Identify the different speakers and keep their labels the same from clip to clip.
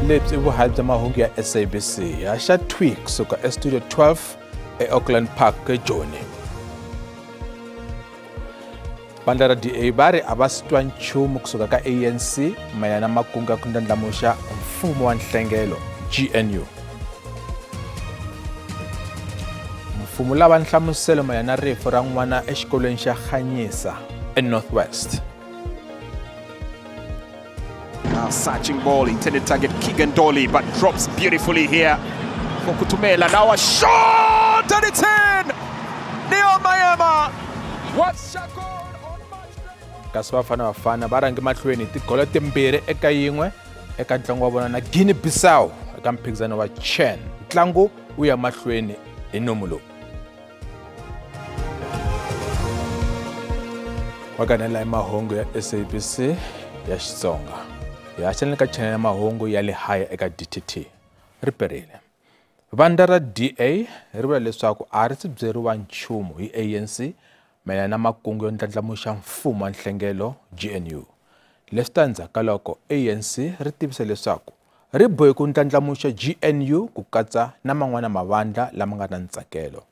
Speaker 1: Lebyi i vuhali bya mahungu ya SABC ya xa thwi kusuka eStudio 12 eAuckland Park eJoni. Vandla ra DA va ri a va si twa nchumu kusuka ka ANC mayelana na makungu ya ku ndlandlamuxa mfumo wa nhlengelo GNU. Mfumo lava nhlamuselo mayelana na rifu ra n'wana exikolweni xa Khanyisa eNorth West.
Speaker 2: Now searching ball, intended target Keegan Dolly, but drops beautifully here for Kutumela. Now a shot, and it's in! Neo Maema! What's a goal on match day one?
Speaker 1: Kasi Bafana Bafana va rhange mahlweni tigolo timbirhi eka yin'we eka ntlangu wa vona na Guinea Bissau eka mphikizano wa CHAN. Ntlangu wu ya mahlweni hi nomu lowu. Wakanela mahungu ya SABC ya Xitsonga. Ya channel ka channel ya mahungu ya le haya eka DTT. Ri perile. Vandla ra DA ri vula leswaku a ri si byeriwa nchumu hi ANC mayelana na makungu yo ndlandlamuxa mfumo wa nhlengelo GNU. Leswi ta endzhaku ka loko ANC ri tivise leswaku ri bohe ku ndlandlamuxa GNU ku katsa na man'wana mavandla lama nga na ntsakelo.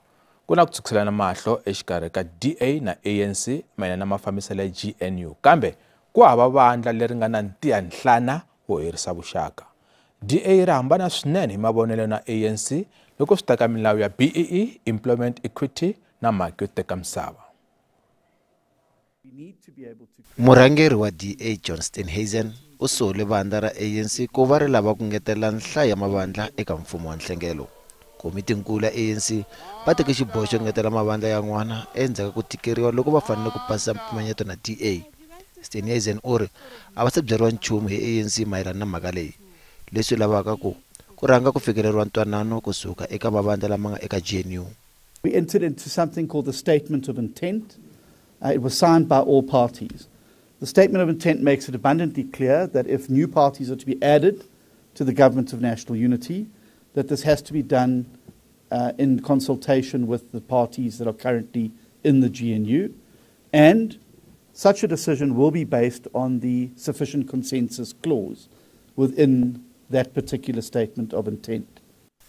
Speaker 1: Ku na ku tshukiselana mahlo exikarhi ka DA na ANC mayelana na mafambiselo ya GNU, kambe ku hava vandla leri nga na ntiyanhlana wo herisa vuxaka. DA ri hambana swinene hi mavonelo na ANC loko swi ta ka milawu ya BEE, Employment Equity na mhaka yo teka misava.
Speaker 3: Murhangeri wa DA John Steenhuisen u sole vandla ra ANC ku va ri lava ku ngetela nhlayo ya mavandla eka mfumo wa nhlengelo. Komitinkulu ya ANC va teke xiboho xo ngetela mavandla yan'wana endzhaku ka ku tikeriwa loko va fanele ku pasisa mpimanyeto na DA. Steenhuisen u ri a va se byeriwa nchumu hi ANC mayelana na mhaka leyi, leswi lavaka ku rhanga ku fikeleriwa ntwanano kusuka eka mavandla lama nga eka GNU.
Speaker 4: We entered into something called the Statement of Intent. It was signed by all parties. The Statement of Intent makes it abundantly clear that if new parties are to be added to the Government of National Unity, that this has to be done in consultation with the parties that are currently in the GNU, and such a decision will be based on the sufficient consensus clause within that particular statement of intent.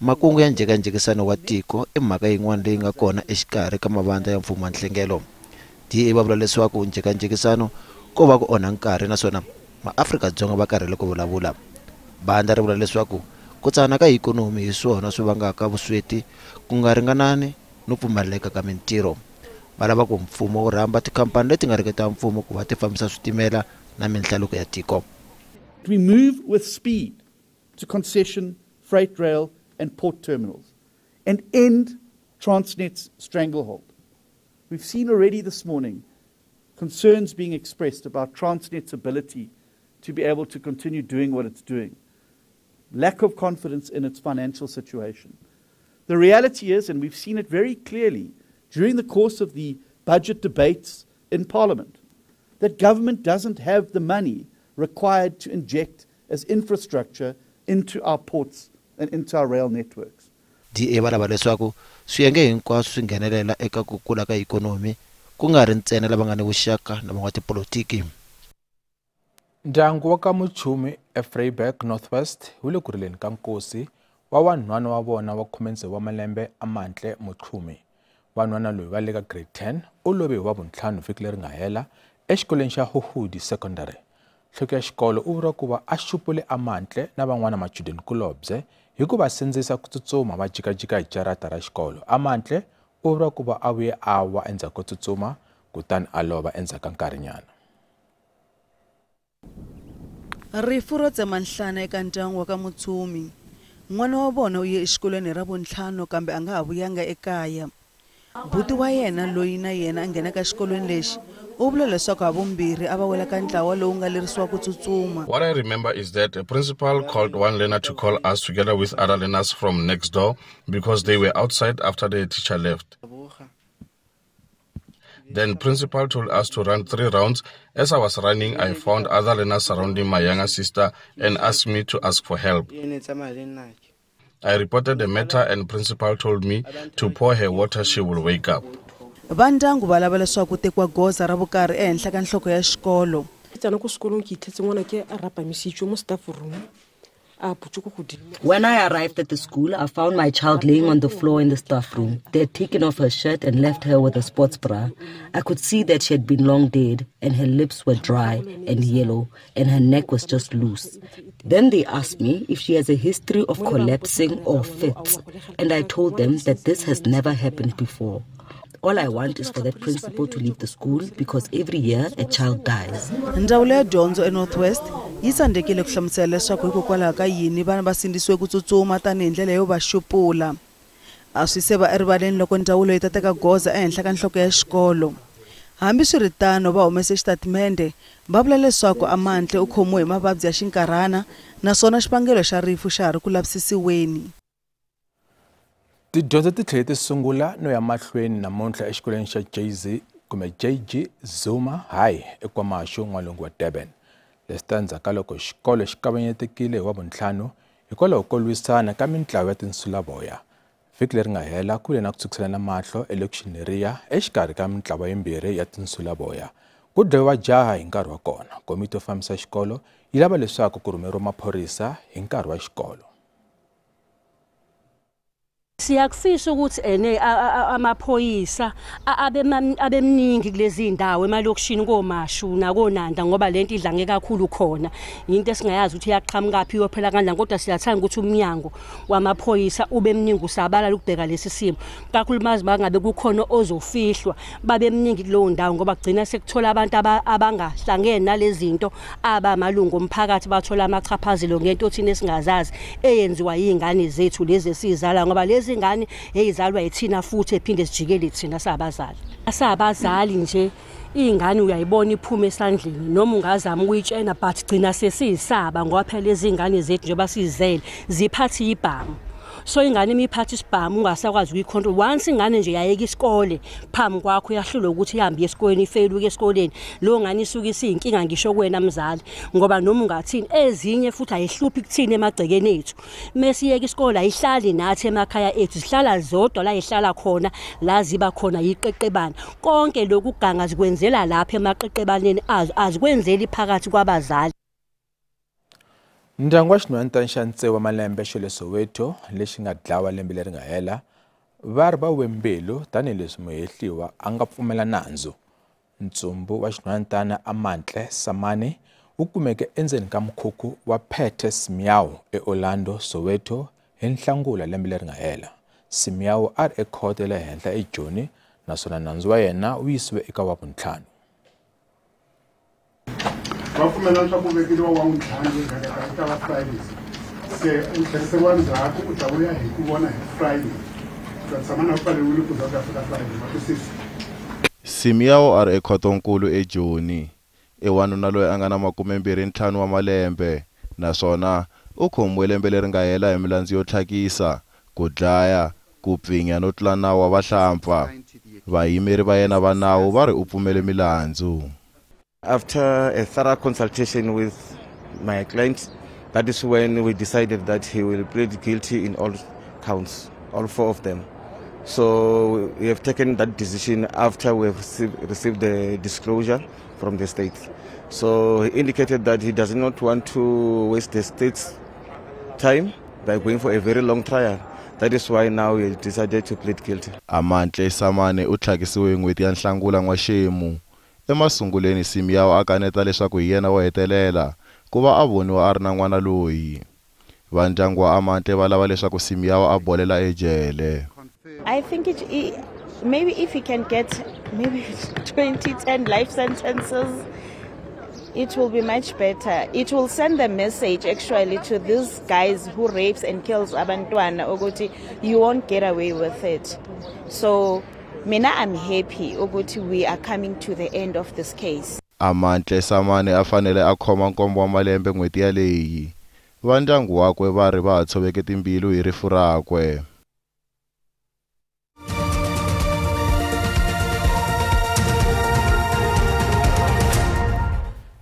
Speaker 3: Makungu ya njhekanjhekisano wa tiko i mhaka yin'wana leyi nga kona exikarhi ka mavandla ya mfumo wa nhlengelo. DA va vula leswaku njhekanjhekisano ko va ku onha nkarhi naswona maAfrika-Dzonga va karhele ku vulavula. Vandla ri vula leswaku ku tsana ka ikhonomi hi swona swi vangaka vusweti, ku nga ringanani no pfumaleka ka mintirho. Va lava ku mfumo wu rhamba tikhampani leti nga riki ta mfumo ku va ti fambisa switimela na minhlaluko ya tiko.
Speaker 4: We move with speed to concession, freight rail and port terminals and end Transnet's stranglehold. We've seen already this morning concerns being expressed about Transnet's ability to be able to continue doing what it's doing. Lack of confidence in its financial situation. The reality is, and we've seen it very clearly during the course of the budget debates in Parliament, that government doesn't have the money required to inject as infrastructure into our ports and into our rail networks.
Speaker 3: DA va lava leswaku swiyenge hinkwaswo swi nghenelela eka ku kula ka ikhonomi ku nga ri ntsena lava nga ni vuxaka na van'watipolitiki.
Speaker 1: Ndyangu wa ka Muchumi eVryburg North West wu le ku rileni ka nkosi wa wanhwana wa vona wa 16 wa malembe Amantle Muchumi. Wanhwana loyi va le ka grade 10 u love hi Wavuntlhanu vhiki leri nga hela exikolweni xa Huhudi Secondary. Nhloko ya xikolo u vuriwa ku va a xupule Amantle na van'wana machudeni kulobye hi ku va sindzisa ku tsutsuma va jikajika hi jarata ra xikolo. Amantle u vuriwa ku va a vuye a wa endzhaku ko tsutsuma kutani a lova endzhaku ka nkarhinyana.
Speaker 5: Rifu ro tsema nhlana eka ndyangu wa ka Muchumi. N'wana wa vona u ye exikolweni hi Ravuntlhanu kambe a nga ha vuyanga ekaya. Buti wa yena loyi na yena a nghenaka exikolweni lexi u vula leswaku havumbirhi a va wela ka ntlawa lowu nga lerisiwa ku tsutsuma.
Speaker 6: What I remember is that a principal called one learner to call us together with other learners from next door because they were outside after the teacher left. Then principal told us to run 3 rounds. As I was running, I found other learners surrounding my younger sister and asked me to ask for help. I reported the matter and principal told me to pour her water, she will wake up.
Speaker 5: Va ndyangu va lava leswaku ku tekiwa goza ra vukarhi ehenhla ka nhloko ya xikolo.
Speaker 7: Ke tsena ko sekolong ke itlhetse ngwana ke a rapamisitswe mo staff room. When I arrived at the school, I found my child laying on the floor in the staff room. They had taken off her shirt and left her with a sports bra. I could see that she had been long dead, and her lips were dry and yellow, and her neck was just loose. Then they asked me if she has a history of collapsing or fits, and I told them that this has never happened before. All I want is for that principal to leave the school because every year a child dies.
Speaker 5: Ndzawulo ya dyondzo eNorth West yi tsandzekile ku hlamusela leswaku hikokwalaho ka yini vana va sindzisiwe ku tsutsuma tanihi ndlela yo va xupula. A swi se va erivaleni loko ndzawulo yi ta teka goza ehenhla ka nhloko ya xikolo. Hambiswiritano va humese xitatimende va vula leswaku Amantle u khomiwe hi mavabyi ya xinkarhana naswona xivangelo xa rifu xa ha ri ku lavisisiweni.
Speaker 1: Tidyondzo ti tlhele ti sungula no ya mahlweni namuntlha exikolweni xa JZ kumbe JG Zuma High eKwaMashu n'walungu wa Durban. Leswi ta endzhaku ka loko xikolo xi kavanyetekile hi Wavuntlhanu hikwalaho ko lwisana ka mintlawa ya tinsulavoya. Vhiki leri nga hela ku vile na ku tshukiselana mahlo elokixini leriya exikarhi ka mintlawa yimbirhi ya tinsulavoya. Ku dlayiwa jaha hi nkarhi wa kona. Komiti yo fambisa xikolo yi lava leswaku ku rhumeriwa maphorisa hi nkarhi wa xikolo.
Speaker 8: Siyakufisa ukuthi ene amaphoyisa abe mningi kulezi indawo emalokishini koMashu nakoNanda ngoba lento idlange kakhulu khona. Into esingayazi ukuthi iyaqhamuka phi iyophela kanjani, kodwa siyathanda ukuthi umnyango wamaphoyisa ube mningi usabalala ukubheka lesi simo. Kakhulukazi bangabe kukhona ozofihlwa babe mningi kuleyo ndawo ngoba kugcina sekuthola abantu abangahlangene nalezi zinto abamalungu omphakathi bathola amachaphazelo ngento thina esingazazi eyenziwa yingane zethu lezi esizala ngoba lezi ingane eyizalwa yithina futhi ephinde sijikele thina sabazali. Asabazali nje ingane uyayibona iphuma esandleni noma ungazama ukuyitshena but gcina sesiyisaba ngoba phela lezi ingane zethu njengoba sizele ziphatha ibhamu. So ingane imiphatha isibhamu ungasakwazi ukuyicontrol. Once ingane nje yayeka isikole phambi kwakho uyahlulwa ukuthi ihambe esikoleni ifail esikoleni, lo ngane isuke isiyinkinga ngisho kuwena mzali ngoba noma ungathini ezinye futhi ayihluphi kuthini emagcekeni ethu. Mesiyeka isikole ayihlali nathi emakhaya ethu, sihlala zodwa la ihlala khona la ziba khona yiqeqebana. Konke lokhu kuganga zikwenzela lapha emaqeqebaneni azo, azikwenzeli phakathi kwabazali.
Speaker 1: Ndyangu wa xinhwanyetana xa tsevu wa malembe xa le Soweto lexi nga dlawa lembe leri nga hela va ri va we mbilu tanihileswi muhehliwa a nga pfumela nandzu. Ntsumbu wa xinhwanyetana Amantle Samane wu kumeke endzeni ka mukhukhu wa Pete Simiao eOrlando, Soweto hi Nhlangula lembe leri nga hela. Simiao a ri ekhoto ya le henhla eJoni naswona nandzu wa yena wu yisiwe eka Wavuntlhanu.
Speaker 9: Va pfumela leswaku vekeriwa wa ntlhanu eka va Friday se u tlheriseriwa ndzhaku u ta vuya hi ku vona hi Friday ta tshama na pfaleriwile ku za ku ya fika Friday va twisisa.
Speaker 10: Simiao a ri ekhotonkulu eJoni i wanuna loyi a nga na 25 wa malembe naswona u khomiwe lembe leri nga hela hi milandzu yo tlhakisa, ku dlaya, ku pfinya no tlula nawu wa vahlampfa. Vayimeri va yena va nawu va ri u pfumele milandzu.
Speaker 11: After a thorough consultation with my client, that is when we decided that he will plead guilty in all counts, all four of them. So we have taken that decision after we have received the disclosure from the state. So he indicated that he does not want to waste the state's time by going for a very long trial. That is why now he decided to plead guilty.
Speaker 10: Amantle Samane u tlhakisiwe hi n'hweti ya Nhlangula n'waxemu. Emasunguleni Simiao a kaneta leswaku hi yena wo hetelela ku va a voniwa a ri na n'wana loyi. Va ndyangu wa Amantle va lava leswaku Simiao a bolela ejele.
Speaker 12: I think maybe if he can get maybe 20, 10 life sentences, it will be much better. It will send the message actually to these guys who rapes and kills abantwana ukuthi you won't get away with it. So mina, I'm happy ukuthi we are coming to the end of this case.
Speaker 10: Amantle Samane a fanele a khoma nkombo wa malembe n'hweti yaleyi. Va ndyangu wakwe va ri va ha tshoveke timbilu hi rifu rakwe.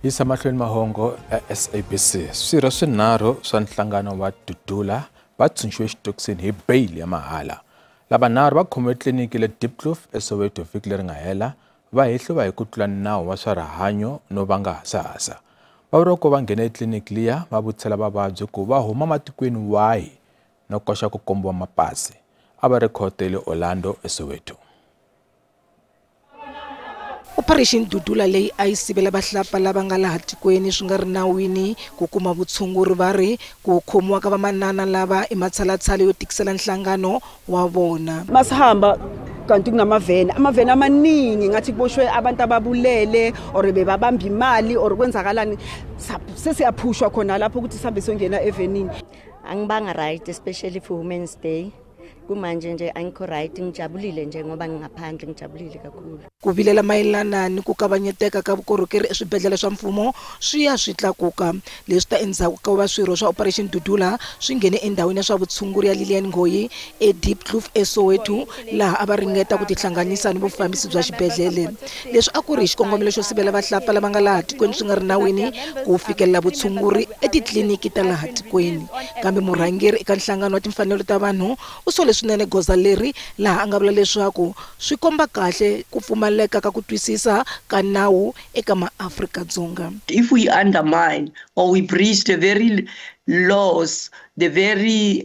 Speaker 1: Yisa mahlweni mahongo ya SABC. Swirho swinharhu swa nhlangano wa Dudula va tshunxiwe xitokisini hi bail ya mahala. Lavanharhu va khomiwe tliliniki le Diepkloof eSoweto vhiki leri nga hela va hehliwa hi ku tlula nawu wa swa rihanyo no vanga hasahasa. Va vuriwa ku va nghene etliliniki liya va vutisela vavabyi ku va huma matikweni wahi no koxa ku kombiwa mapasi. A va ri khoto ya le Orlando eSoweto.
Speaker 13: Operation Dudula leyi a yi sivela vahlapfa lava nga laha tikweni swi nga ri nawini ku kuma vutshunguri va ri ku khomiwa ka vamanana lava i matshalatshala yo tikisela nhlangano wa vona.
Speaker 14: Masihamba kanti kunamaveni, amaveni amaningi ngathi kuboshwe abantu ababulele or bebabamba imali or kwenzakalani, sesiyaphushwa khona lapho ukuthi sihambe siyongena evenini.
Speaker 15: Angibanga right, especially for Women's Day. Kumanje nje angikho right, ngijabulile nje ngoba ngingaphandle, ngijabulile kakhulu.
Speaker 13: Ku vilela mayelana ni ku kavanyeteka ka vukorhokeri eswibedhlele swa mfumo swi ya swi tlakuka. Leswi ta endzhaku ka va swirho swa Operation Dudula swi nghene endhawini ya swa vutshunguri ya Lilian Ngoyi eDiepkloof eSoweto, laha a va ringeta ku tihlanganisa ni vufambisi bya xibedhlele. Leswi a ku ri hi xikongomelo xo sivela vahlapfa lava nga laha tikweni swi nga ri nawini ku fikelela vutshunguri etitliliniki ta laha tikweni. Kambe murhangeri eka nhlangano wa timfanelo ta vanhu u sole swinene goza leri, laha a nga vula leswaku swi komba kahle ku pfumaleka ka ku twisisa ka nawu eka maAfrika-Dzonga.
Speaker 16: If we undermine or we breach the very laws, the very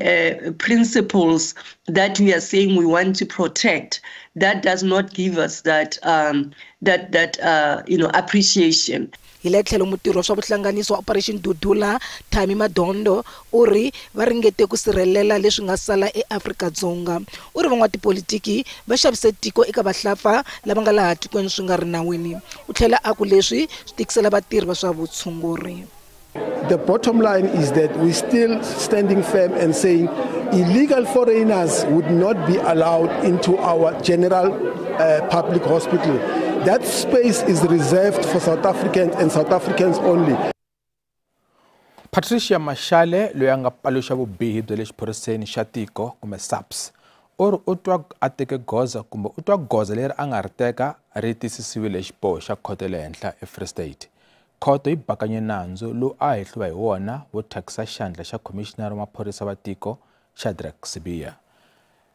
Speaker 16: principles that we are saying we want to protect, that does not give us that appreciation.
Speaker 13: Hi le tlhelo mutirhi wa swa vuhlanganisi wa Operation Dudula Thami Madondo u ri va ringete ku sirhelela leswi nga sala eAfrika-Dzonga. U ri van'watipolitiki va xavise tiko eka vahlapfa lava nga laha tikweni swi nga ri nawini. U tlhela a ku leswi swi tikisela vatirhi va swa vutshunguri.
Speaker 17: The bottom line is that we're still standing firm and saying illegal foreigners would not be allowed into our general public hospital. That space is reserved for South Africans and South Africans only.
Speaker 1: Patricia Mashale loyi a nga paluxa vubihi bya le xiphoriseni xa tiko kumbe SAPS u ri u twa a teke goza kumbe u twa goza leri a nga ri teka ri tisisiwile hi xiboho xa khoto ya le henhla eFree State. Khoto yi bakanye nandzu lowu a hehliwa hi wona wo thyakisa xandla xa khomishinara wa maphorisa va tiko Shadrack Sibiya.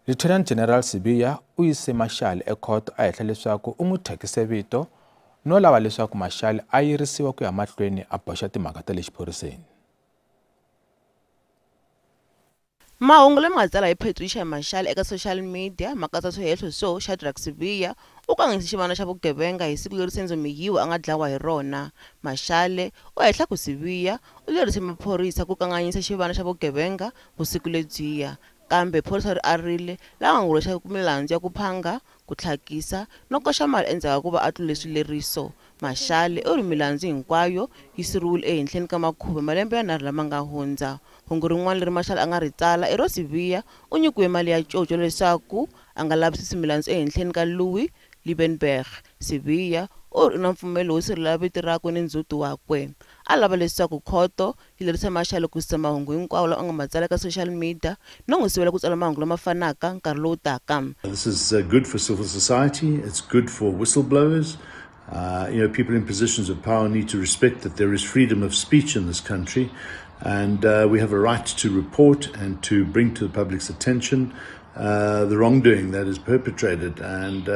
Speaker 1: Lieutenant General Sibiya u yise Mashale ekhoto a hehla leswaku u n'wi thyakise vito no lava leswaku Mashale a yirisiwa ku ya mahlweni a boxa timhaka ta le xiphoriseni.
Speaker 18: Mahungu lama nga tsala hi Patricia Mashale eka social media ma katsa swihehlo swo Shadrack Sibiya u kanganyise xivandla xa vugevenga hi siku leri Senzo Meyiwa a nga dlawa hi rona. Mashale u hehla ku Sibiya u lerise maphorisa ku kanganyisa xivandla xa vugevenga vusiku lebyiya, kambe phorisa ri arile laha nga nguluxa milandzu ya ku phanga, ku tlhakisa no koxa mali endzhaku ka ku va a tlule swileriso. Mashale u ri milandzu hinkwayo yi siriwile ehenhleni ka makhuva malembe yanharhu lama nga hundza. Hungu rin'wana leri Mashale a nga ri tsala i ro Sibiya u nyikiwe mali ya coco leswaku a nga lavisisi milandzu ehenhleni ka Louis Liebenberg. Sibiya u ri u na mpfumelo wo sirhelela vito rakwe ni ndzhuti wakwe. A lava leswaku khoto yi lerisa Mashale ku susa mahungu hinkwawo lawa a nga ma tsala eka social media no n'wi sivela ku tsala mahungu lama fanaka nkarhi lowu taka.
Speaker 19: This is good for civil society, it's good for whistleblowers. People in positions of power need to respect that there is freedom of speech in this country, and we have a right to report and to bring to the public's attention the wrongdoing that is perpetrated, and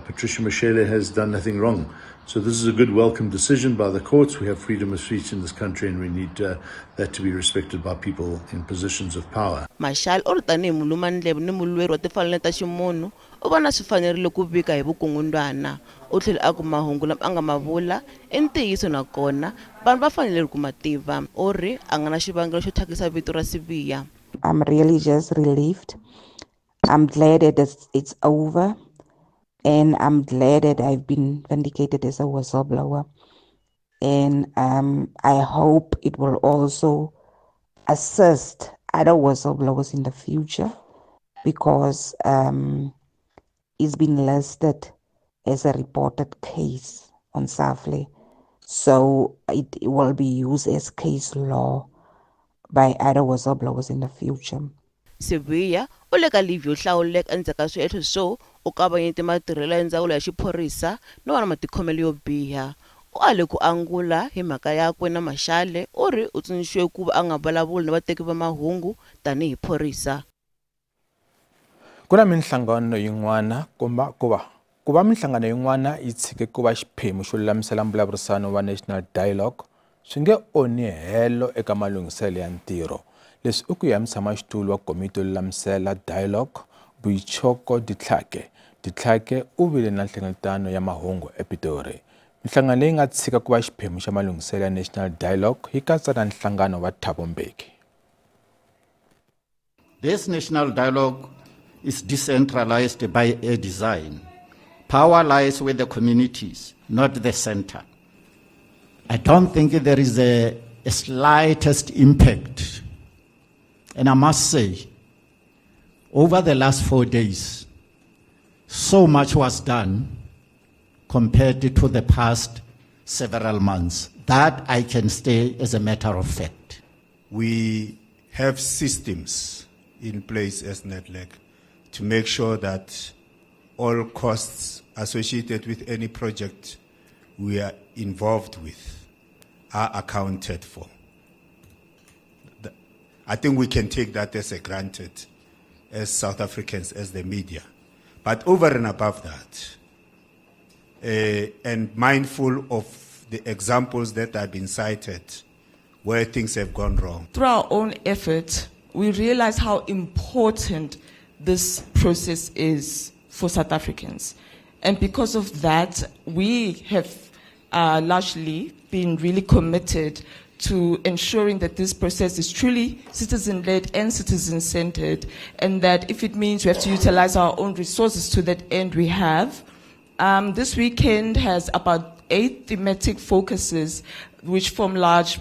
Speaker 19: Patricia Mashale has done nothing wrong. So this is a good welcome decision by the courts. We have freedom of speech in this country, and we need that to be respected by people in positions of power.
Speaker 18: Mashale u ri tanihi mulumandleve ni mulweri wa timfanelo ta ximunhu u vona swi fanerile ku vika hi vukungundwana. U tlhela a ku mahungu lama a nga ma vula i ntiyiso nakona vanhu va fanele ku ma tiva. U ri a nga na xivangelo xo thyakisa vito ra Sibiya.
Speaker 20: I'm really just relieved. I'm glad that it's over. And I'm glad that I've been vindicated as a whistleblower. And I hope it will also assist other whistleblowers in the future, because it's been listed as a reported case on SAFLE. So it will be used as case law by other whistleblowers in the future.
Speaker 18: Sibiya u le ka leave yo hlawuleka endzhaku ka swihehlo swo u kavanyete matirhelo ya ndzawulo ya xiphorisa no va na matikhomelo yo biha. U ale ku angula hi mhaka yakwe na Mashale u ri u tsundzuxiwe ku va a nga vulavuli na vateki va mahungu tanihi phorisa.
Speaker 1: Ku na minhlangano yin'wana ku va minhlangano yin'wana yi tshike ku va xiphemu xo lulamisela mbulavurisano wa National Dialogue swi nge onhi helo eka malunghiselo ya ntirho. Leswi i ku ya mutshamaxitulu wa komiti yo lulamisela Dialogue Boitshoko Ditlhake. Ditlhake u vile na nhlengeletano ya mahungu ePitori. Minhlangano leyi nga tshika ku va xiphemu xa malunghiselo ya National Dialogue yi katsa na nhlangano wa Thabo Mbeki.
Speaker 21: This national dialogue is decentralized by a design. Power lies with the communities, not the center. I don't think there is a slightest impact. And I must say, over the last 4 days, so much was done compared to the past several months. That I can say as a matter of fact.
Speaker 22: We have systems in place as NEDLAC to make sure that all costs associated with any project we are involved with are accounted for. I think we can take that as a granted as South Africans, as the media. But over and above that, and mindful of the examples that have been cited where things have gone wrong.
Speaker 23: Through our own effort, we realize how important this process is for South Africans. And because of that, we have largely been really committed to ensuring that this process is truly citizen-led and citizen-centered, and that if it means we have to utilize our own resources to that end, we have. This weekend has about 8 thematic focuses which form the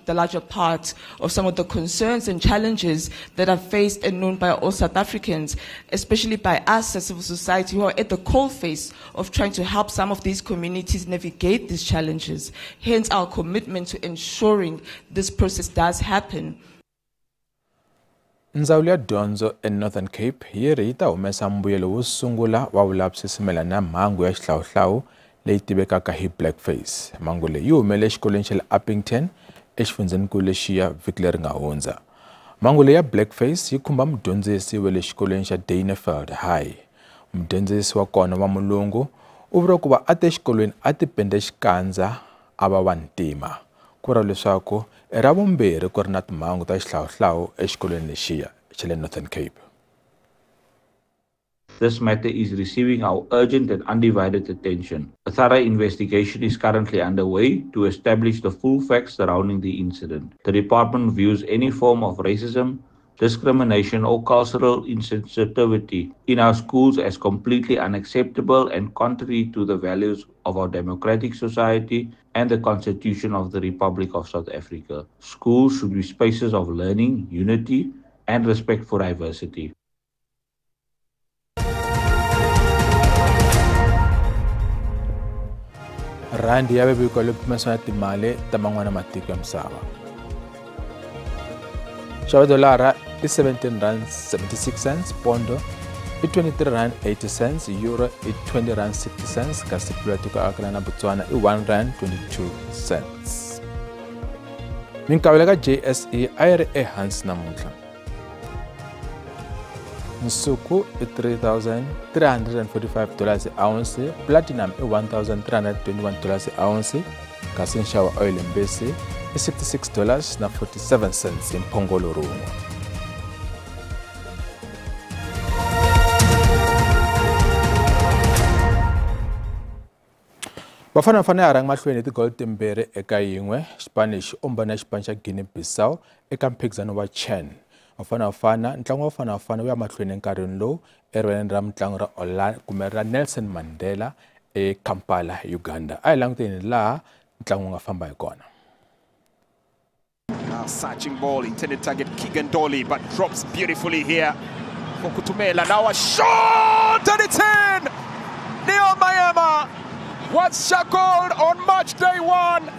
Speaker 23: larger part of some of the concerns and challenges that are faced and known by all South Africans, especially by us as civil society who are at the coalface of trying to help some of these communities navigate these challenges. Hence our commitment to ensuring this process does happen.
Speaker 1: Ndzawulo ya dyondzo eNorthern Cape yi ri yi ta humesa mbuyelo wo sungula wa vulavisisi mayelana na mhangu ya xihlawuhlawu leyi tivekaka hi blackface. Mhangu leyi yi humele exikolweni xa le Upington exifundzhenikulu lexiya vhiki leri nga hundza. Mhangu leyi ya blackface yi khumba mudyondzisi wa le xikolweni xa Duineveld High. Mudyondzisi wa kona wa mulungu u vuriwa ku va a te exikolweni a tipende xikandza a va wa ntima. Ku vuriwa leswaku i ra vumbirhi ku ri na timhangu ta xihlawuhlawu exikolweni lexiya xa le Northern Cape.
Speaker 24: This matter is receiving our urgent and undivided attention. A thorough investigation is currently underway to establish the full facts surrounding the incident. The department views any form of racism, discrimination or cultural insensitivity in our schools as completely unacceptable and contrary to the values of our democratic society and the Constitution of the Republic of South Africa. Schools should be spaces of learning, unity, and respect for diversity.
Speaker 1: Randi ya vevuka lowu pimanisiwa na timali ta man'wana matiko ya misava. Xava dolara i R17.76, pondo i R23.80, euro i R20.60, kasi pula tiko akela na Botswana i R1.22. Minkavelo ka JSE a yi ri ehansi namuntlha. Nsuku i $3,345 ounce, platinum i $1,321 ounce, kasi nxavo wa oil mbisi i $66.47 hi mphongolo rin'we. Bafana Bafana ya rhanga mahlweni hi tigolo timbirhi eka yin'we. Xipano lexi ombana xipano xa Guinea-Bissau eka mphikizano wa CHAN. Bafana Bafana, ntlangu wa Bafana Bafana wu ya mahlweni enkarhini lowu erivaleni ra mitlangu ra Orlando kumbe ra Nelson Mandela eKampala, Uganda. A hi languteni laha ntlangu wu nga famba hi kona.
Speaker 2: Now searching ball, intended target Keegan Dolly, but drops beautifully here for Kutumela. Now a shot and it's in! Neo Maema was shackled on match day 1.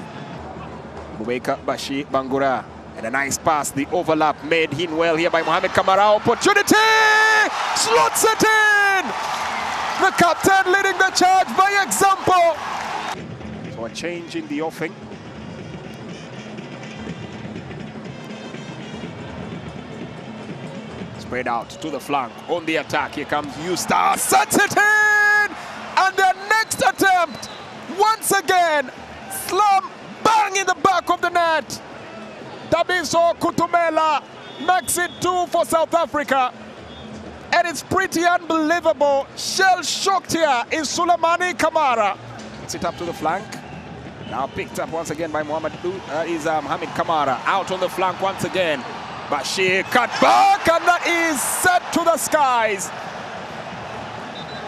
Speaker 2: Wake up Bashir Bangura. And a nice pass, the overlap made in well here by Mohamed Kamara. Opportunity! Slots it in! The captain leading the charge by example. So a change in the offing. Spread out to the flank, on the attack. Here comes Eustace, sets it in! And their next attempt, once again, slam, bang in the back back of the net. Thabiso Kutumela makes it 2 for South Africa. And it's pretty unbelievable. Shell shocked here is Suleimani Kamara. Sit up to the flank. Now picked up once again by Mohamed Kamara. Out on the flank once again. Bashir cut back, and that is set to the skies.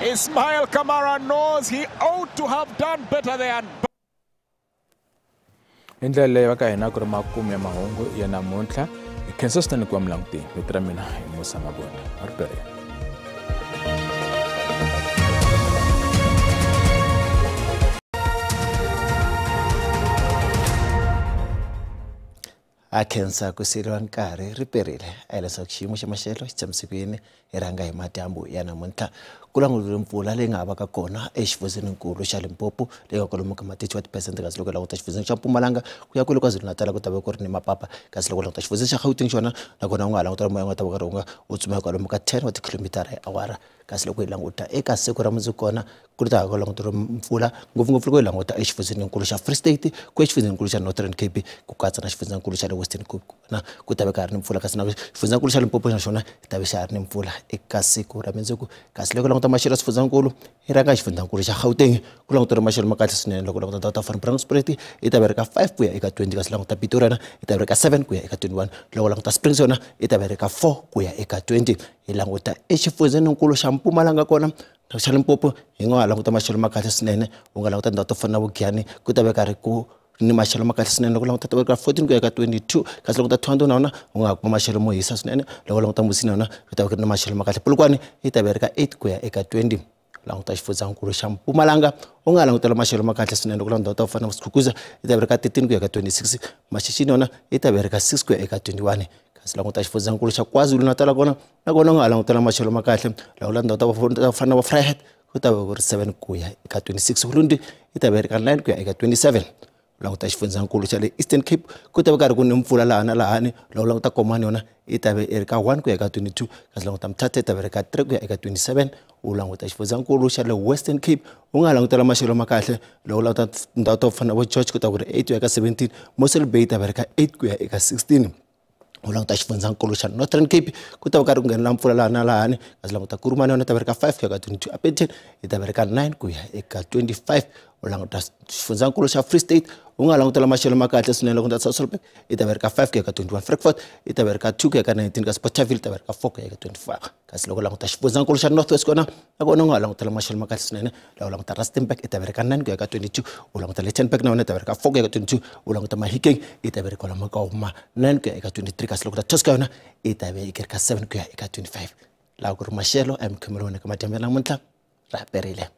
Speaker 2: Ismail Kamara knows he ought to have done better there.
Speaker 1: Hi ndlela leyi va ka hina ku ri makumu ya mahungu ya namuntlha. Hi khensa swinene ku va mi langutile. Vito ra mina hi Musa Mabunda. A ri perile.
Speaker 3: A khensa ku siriwa nkarhi ri perile a leswaku xiyimo xa maxelo xi tshamise ku yini hi rhanga hi madyambu ya namuntlha ku langutele mpfula leyi nga ha vaka kona exifundzeninkulu xa Limpopo leyi nga kwalomu ka ma 31% kasi loko languta xifundzeni xa Mpumalanga ku ya kwale KwaZulu-Natal ku ta va ku ri ni mapapa kasi loko languta xifundzeni xa Gauteng xona nakona u nga ha langutela moya u nga ta va karhi u nga u tsutsuma kwalomu ka 10 wa tikhilomitara hi awara kasi loko hi languta eka siku ra mundzuku kona ku ta va ku languteriwa mpfula ngopfungopfu loko hi languta exifundzeninkulu xa Free State ku exifundzeninkulu xa Northern Cape ku katsa na xifundzeninkulu xa le Western Cape na ku ta va ka ha ri ni mpfula kasi na xifundzeninkulu xa Limpopo na xona xi ta va xa ha ri ni mpfula eka siku ra mundzuku kasi loko languta maxelo ya swifundzeninkulu hi rhanga xifundzeninkulu xa Gauteng ku languteriwa maxelo ma kahle swinene loko languta ndhawu ta Van Brandspruit yi ta va ri ka 5 ku ya eka 20 kasi languta Pretoria yona yi ta va ri ka 7 ku ya eka 21 loko languta Springs yona yi ta va ri ka 4 ku ya eka 20 hi languta exifundzeninkulu xa Mpumalanga kona xa Limpopo hi nga ha languta maxelo ma kahle swinene u nga languta ndhawu to fana na Vugiyani ku ta va karhi ku ni maxelo ma kahle swinene loko languta ta ka 14 ku ya ka 22 kasi languta Thohoyandou na yona u nga ha kuma maxelo mo hisa swinene loko languta Musina yona ku ta va ku ri ni maxelo ma kahle Polokwane yi ta va ri ka 8 ku ya eka 20 languta xifundzhankulu xa Mpumalanga u nga langutela maxelo ma kahle swinene loko languta ndhawu ta fana na Skukuza yi ta va ri ka 13 ku ya ka 26 Mashishini yona yi ta va ri ka 6 ku ya eka 21 kasi languta xifundzhankulu xa KwaZulu-Natal kona nakona u nga ha langutela maxelo ma kahle loko ndhawu ta fana na Vryheid ku ta va ku ri 7 ku ya eka 26 Ulundi yi ta va ri ka 9 ku ya eka 27 languta xifundzhankulu xa le Eastern Cape ku ta va karhi ku ni mpfula laha na lahani loko languta Komani yona yi ta va yi ri ka 1 ku ya eka 22 kasi languta Mthatha yi ta va ri ka 3 ku ya eka 27 u languta xifundzhankulu xa le Western Cape u nga langutela maxelo ma kahle loko languta ndhawu to fana na vo George ku ta ku ri 8 ku ya eka 17 Mossel Bay yi ta va ri ka 8 ku ya eka 16 u languta xifundzhankulu xa Northern Cape ku ta va karhi ku nghenela mpfula laha na lahani kasi languta Kurumani yona yi ta va ri ka 5 ku ya ka 22 Upington yi ta va ri ka 9 ku ya eka 25 u languta xifundzhankulu xa Free State u nga langutela maxelo ma kahle swinene loko ndza Sasolburg yi ta va ri ka 5 ku ya ka 21 Frankfurt yi ta va ri ka 2 ku ya ka 19 kasi Bothaville yi ta va ri ka 4 ku ya ka 25 kasi loko languta xifundzhankulu xa North West kona nakona u nga langutela maxelo ma kahle swinene loko languta Rustenburg yi ta va ri ka 9 ku ya ka 22 u languta Lichtenburg na yona yi ta va ri ka 4 ku ya ka 22 u languta Mahikeng yi ta va ri kwalomu ka ma 9 ku ya eka 23 kasi loko ta Tosca yona yi ta va yi ri ka 7 ku ya eka 25 laha ku ri maxelo a mi khomeriwe ka madyambu ya namuntlha ra perile.